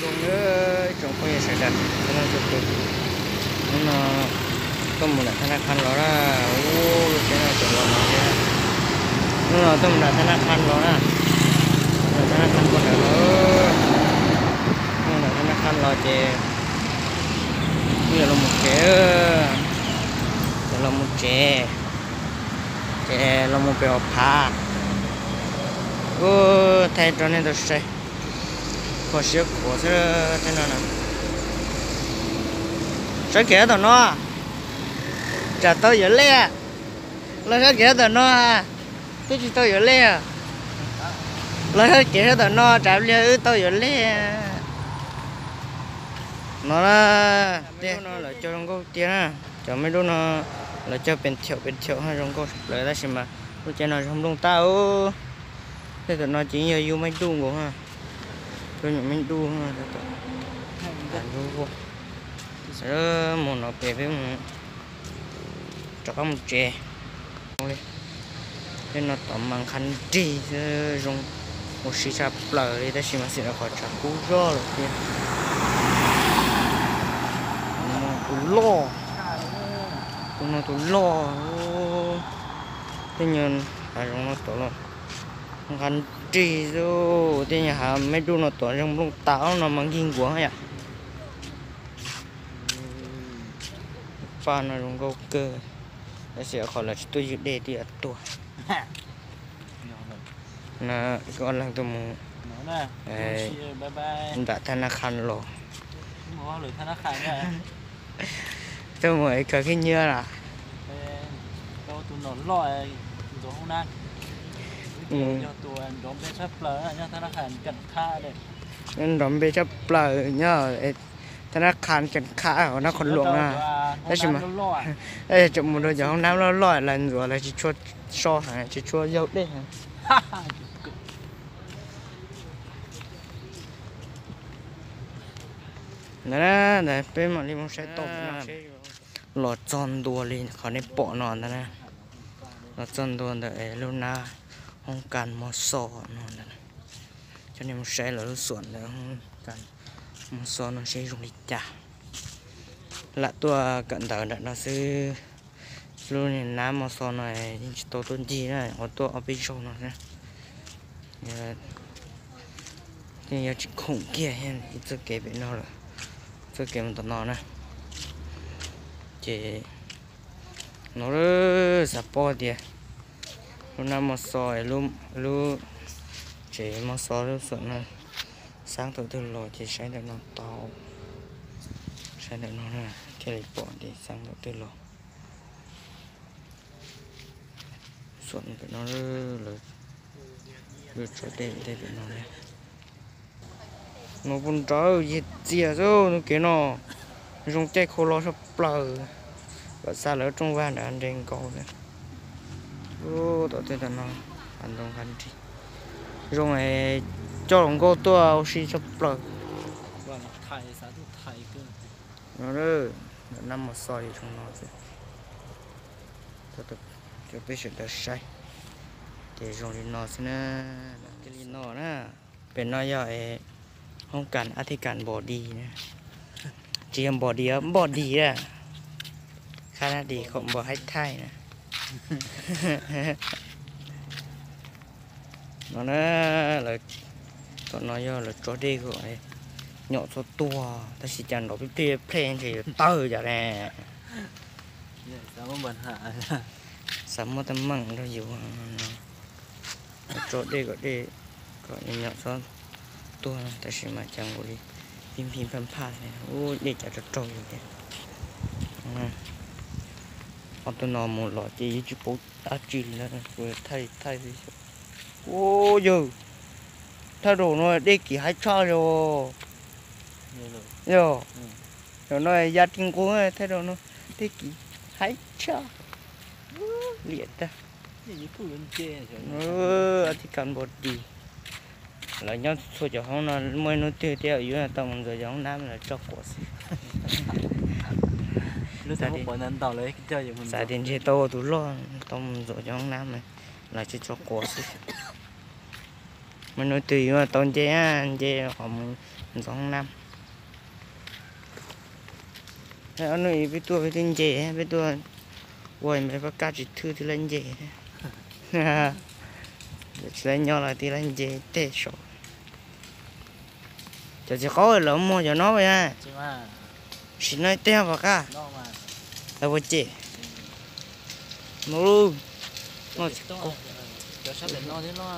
Zoo, ib tsoom phooj ywg sawv daws, hnub no tuaj mus nram thab nab qhab los na. Ub, lub tsheb no tseem los no thiab. Hnub no tuaj mus nram thab nab qhab los na. Nram thab nab qhab los, nram thab nab qhab los ces wb yuav los mus tsev, yuav los mus tsev, ces los mus pem hauv phav. Ub, thaij rau nej tau saib, kho siab khuav xwb tej no na. Sab kev sab tom no, tsam tau yuav lej. Los sab kev sab tom no, twb tsis tau yuav lej. Los sab kev sab tom no, tsam pliag wb tau yuav lej. No na, tej no lawv cog zoo nkauj tiag na. Cov me dub no lawv cog pes thaum pes thaum zoo nkauj plaws tab sis mas lub caij no zoo nplooj tag. Tej tom no ces yog yus me dub nkaus, yus me dub. Mus no pem peb mus rov qab mus tsev. Tej no tom mas nqha nrig xwb, zoo ua si tshaj plaws li tab sis mas xim rau qhov tshav kub zog lawm tiag. Tus loj, tus no tus loj. Tej nyuag hav zoov no tom los nqha nrig xwb, tej nyuag hav me dub no tom zoo nplooj tas no mas nkig nkuav yom. Paj no zoo nkauj kawg, tab sis qhov lawv tsis tuaj ywg dej twb yuav tuag. Koj leeg tuaj mus nram thab nab qhab los, tuaj mus es kawg khib nyiab na. Nrov npe tshaj plaws nyob thab nab qhab Ceem Qhab hauv Nab Qhoos Luam na. Tab sis mas tseem mus rau cov hoob nab loj loj lawv ntxuav lawv tsis tshua so heev, tsis tshua yaug dej heev. Ntawd na, ntawd peb mam li mus saib tau. Los txog ntua li qhov nej pom no ntawd na, los txog ntua ntawm lub nab hoob kas Mos Xos no ntawd. Coj nej mus saib lawv lub xuam ntawd, hoob kas Mos Xos no seb zoo li cas. Lam tuaj kawm ntawv nram no xwb. Lub nab Mos Xos no yeej tsis tau tuaj ncig na, ua tuaj ob peb zaug no xwb. Yeej yuav tsis khoom kiag ib txoj kev pem no lawm, txoj kev mus tom no na. Ces no xav paub tias lub nab Mos Xos, lub tsev Mos Xos lub xuam no xab thaum twg los ces saib ntawm no tau, saib ntawm no thiaj li pom tias xab thaum twg los. Xuam pem no, lub tso dej tej pem no. No puas nrawm yig txias xwb, tus kev no zoo caij khau los tshaj plaws. Kom xa lawv rooj vag nrad nres nkaus na. Tom tej tom no, qab ntoo qab nrig, zoo coj hluas nkauj tuaj ua si tshaj plaws. No, nab Mos Xos zoo no xwb. Cov peb sawv daws saib ces zoo li no xwb na. Cia li no na, pem no yog hoob kas Ab Thij Kas Npos Dis na. Tsis yog Npos Dis, Npos Dis a, Khab Nab Dis, Npos Haib Thaij na. No na, lawv, tom no yog lawv tso dej kom nyom txhob tuag, tab sis cas nrov plig plig plig ntshe yuav tawg cas ne. Xav muab teeb meem rau yus no, tso dej kom dej, kom nyom txhob tuag, tab sis mas cas nkaus li pig pig phaj phaj, ub, dej cas raug raug yus thiab. Ob tug no mus los ces yeej tsis paub dab tsi li na, kuv thaij thaij xwb. Ub, yawg, thaj rau no dej kiv haib tshaj li. Yog, no ya ti nqus, thaj rau no dej kiv haib tshaj. Liam tag. Ab Thij Kas Npos Dis, lawv nyob txhua cov hoob no, muaj ib hnub twg thiab yuav tau mus ntxuav cov hoob nab lawv tso quav xwb. Xav tias ntshe tau ua tus loj tau mus ntxuav cov hoob nab, lawv tso quav xwb. Muaj hnub twg yuav tau nce, nce qhov mus Ntxoov na. Ob hnub peb tuaj peb twb nce, peb tuaj ua me pab kab tsis thwb twb lawv nce. Tsis lawv nyob los twb lawv nce tej saum. Cov txiv qaub lawv muag cov no a. Sim no tej pom qab. Lawv ua cem. No, no txiv qaub. Cov sab pem no thiab no.